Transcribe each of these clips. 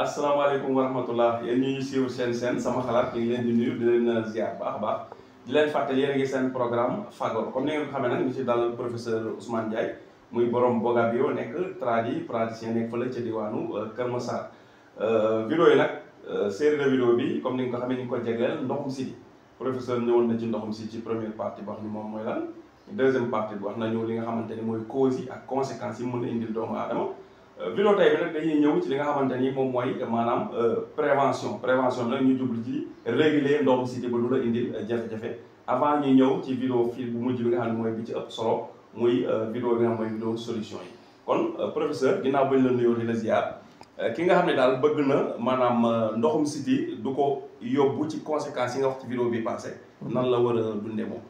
asalaamaaleykum wa rahmatullah yéen ñi ñu suivre seen sama xalaat ñu ngi leen di nuyu di leen ziar baax a baax di leen fàttali yéen a ngi seen programme Fagor comme ni ngeen ko xamee nag ñu ci dal professeur Ousmane Ndiaye muy borom Boga Bio nekk praticien nekk fële ca diwaanu Kër Massar. vidéo yi nag série de vidéo bi comme ni nga ko xamee ni nga ko jegleel ndoxum siti professeur ñëwoon na ci ndoxum siti ci première partie bi wax ni moom mooy lan deuxième partie bi wax nañu li nga xamante ni mooy causes yi ak conséquences yi mën a indil doomu aadama. vidéo tey bi nag dañuy ñëw ci li nga xamante ni moom mooy maanaam prévention nag ñu jublu ci réguler ndoxum siti ba du la indil jafe-jafe avant ñuy ñëw ci vidéo fii bu mujj bi nga xam ne mooy bi ci ëpp solo muy vidéo bi nga xam mooy vidéo solution yi kon professeur ginnaaw bañ la nuyoo di la ziar ki nga xam ne daal bëgg na maanaam ndoxum siti du ko yóbbu ci conséquences yi nga wax ci vidéo bi passé nan la war a dundee moom.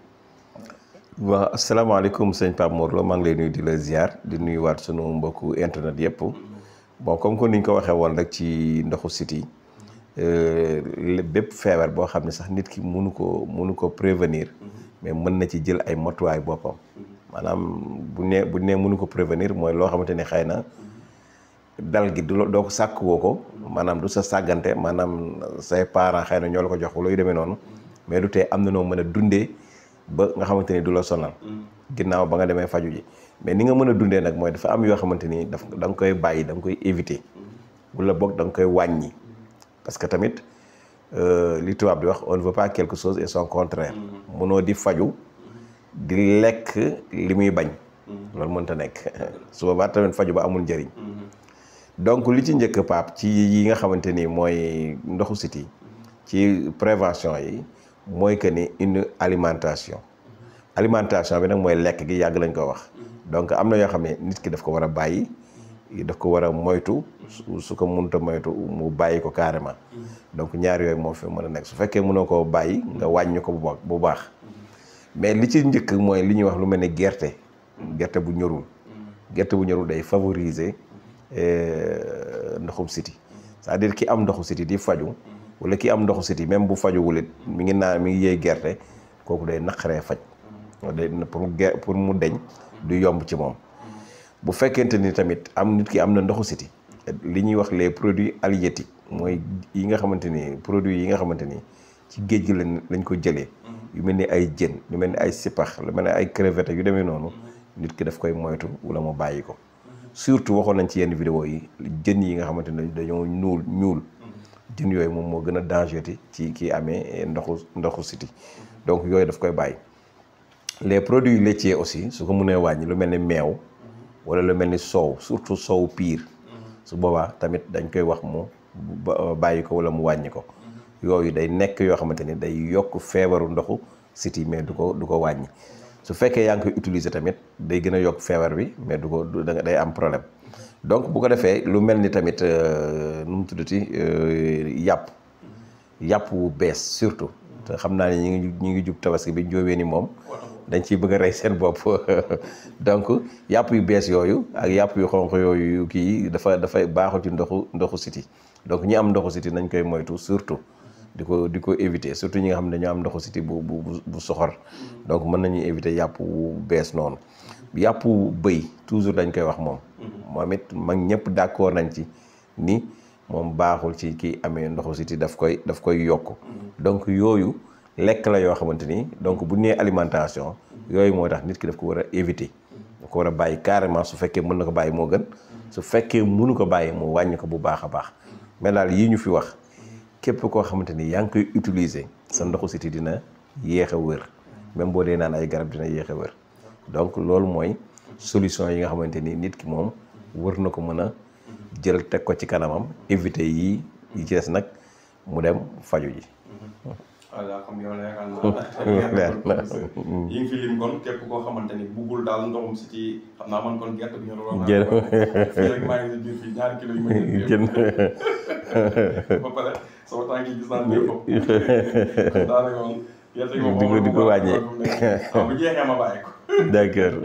waaw asalaamaaleykum sëñ Pape Mor Lo maa ngi lay nuyu di la ziar di nuyuwaat sunu mbokku internet yëpp bon comme que ni ñu ko waxee woon rek ci ndoxu siti bépp feebar boo xam ne sax nit ki mënu ko prévenir mais mën na ci jël ay motuwaay boppam maanaam bu nee mënu ko prévenir mooy loo xamante ne xëy na dal gi doo ko sàkk woo ko maanaam du sa sàggante maanaam say parents xëy na ñoo la ko jox wala yu demee noonu mais du tee am na noo mën a dundee ba nga xamante ni du la sonal ginnaaw ba nga demee faju ji mais ni nga mën a dundee nag mooy dafa am yoo xamante ni da nga koy bàyyi da nga koy éviter wala boog da nga koy wàññi parce que tamit li tubaab di wax on ne veut pas quelque chose et son contraire mënoo di faju di lekk li muy bañ loolu mënta nekk su boobaa tamit faju ba amul njëriñ donc li ci njëkk Pape ci yi nga xamante ni mooy ndoxu siti ci prévention yi mooy que ni une alimentation bi nag mooy lekk gi yàgg lañ ko wax donc am na yoo xam ne nit ki daf ko war a bàyyi daf ko war a moytu su ko mënta moytu mu bàyyi ko carrément donc ñaar yooyu moo fi mën a nekk su fekkee mënoo koo bàyyi nga wàññi ko bu baax mais li ci njëkk mooy li ñuy wax lu mel ni gerte bu ñorul day favoriser ndoxum siti c'est-à-dire ki am ndoxu siti di faju wala ki am ndoxu siti même bu fajuwul it mi ngi yëy gerte kooku day naqaree faj day pour mu deñ du yomb ci moom bu fekkente ni tamit nit ki am na ndoxu siti li ñuy wax les produits halieutiques mooy yi nga xamante ni produits yi nga xamante ni ci géej gi lañ ko jëlee yu mel ni ay jën yu mel ni ay sipax lu mel ni ay crevettes yu demee noonu nit ki daf koy moytu wala mu bàyyi ko surtout waxoon nañ ci yenn vidéo yi jën yi nga xamante ni dañoo ñuul jën yooyu moom moo gën a dangereux ci kii amee ndoxu siti donc yooyu daf koy bàyyi les produits laitiers aussi su ko mënee wàññi lu mel ni meew wala lu mel ni soow surtout soow piir su boobaa tamit dañ koy wax mu bàyyi ko wala mu wàññi ko yooyu day nekk yoo xamante ni day yokk feebaru ndoxu siti mais du ko wàññi su fekkee yaa ngi koy utiliser tamit day gën a yokk feebar bi mais day am problème donc bu ko defee lu mel ni tamit nu mu tuddati yàpp wu bees surtout te xam naa ne ñi ngi jub tabaski bi njóobee ni moom dañ ciy bëgg a rey seen bopp donc yàpp yu bees yooyu ak yàpp yu xonq yooyu kii dafay baaxul ci ndoxu siti donc ñi am ndoxu siti nañ koy moytu surtout di ko éviter surtout ñi nga xam ne dañoo am ndoxu siti bu soxor donc mën nañuy éviter yàpp wu bees noonu yàpp bëy toujours dañ koy wax moom it mag ñëpp d'accord nañ ci ni moom baaxul ci kii amee ndoxu siti daf koy yokk donc yooyu lekk la yoo xamante ni donc bu nee alimentation yooyu moo tax nit ki daf ko war a éviter daf ko war a bàyyi carrément su fekkee mën na ko bàyyi moo gën su fekkee mënu ko bàyyi mu wàññi ko bu baax a baax mais daal yii ñu fi wax képp koo xamante ni yaa ngi koy utiliser sa ndoxu siti dina yéex a wër même boo dee naan ay garab dina yéex a wër donc loolu mooy solution yi nga xamante ni nit ki moom wër na ko mën a jël teg ko ci kanamam éviter yi ci des nag mu dem faju ji. voilà comme yow yaakaar naa yi ngi fi lim kon képp koo xamante ni buggul daal ndoxum siti xam naa man kon gerte bi ñu doon fii rek maa ngi si biir fii ñaari kilo yu ma jënd ba pare sama tànk yi gis naa ne ko daanaka moom gerte di ko wàññee bu jeexee ma bàyyi ko d'accord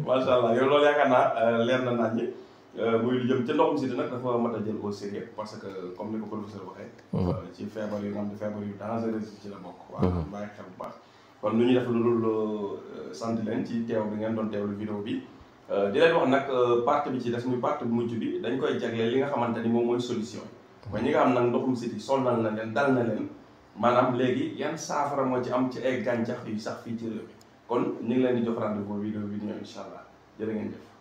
macha allah yow loolu yaakaar naa leer na nañ ñi muy lu jëm ci ndoxum siti nag dafa mat a jël au sérieux parce que comme ni ko professeur waxee ci feebar yu nga xam ne feebar yu dangereux ci la bokk waaw bàyyi xel bu baax kon lu ñuy def lu dul sant leen ci teew bi ngeen doon teewlu vidéo bi di leen wax nag partie bi ci des muy partie bu mujj bi dañ koy jagleel li nga xamante ni moom mooy solution mooy ñi nga xam nag ndoxum siti sonal na leen dal na leen maanaam léegi yan saafara moo ci am ci ay gàncax yu sax fii ci réew mi kon ñu ngi leen di jox rendez-vous vidéo bi ñëw incha allah jërë ngeen jëf